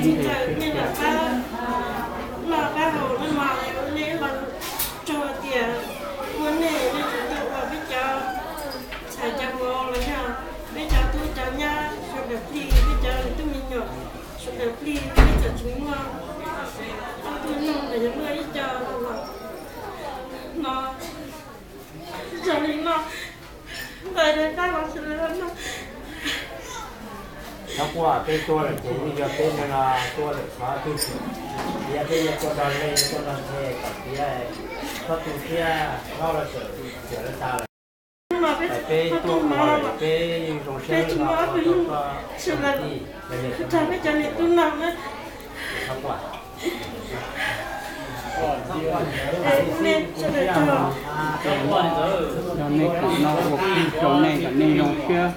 Thaum nej lam pab noj pab haus no mas nej los txog tias muaj nej, nej tseem tuaj ua peb cov ntxhais cov vauv los yog peb cov tub cov nyab sawv daws plig, peb cov tub me nyuam sawv daws plig, peb txawm tsis muaj ob tug nyuj los yog muaj ib co los no. Raws li no, ntawm rau qab los sawv daws no. Txhob quaj, peb tuaj lawm ces yeej yog peb neeg no tuaj lawm, txhob tu siab, peb yuav tuaj nrog leej, yuav tuaj nrog ntshe kom tiav, txhob tu siab, txhob los sawm, sawm lawv tas lawm. Peb tuaj ua lawm, peb yeej zoo siab hlub koj, peb cov niam tub no na. Txhob quaj. Yog nej kam noj ua kwv rau nej kom nej zoo siab.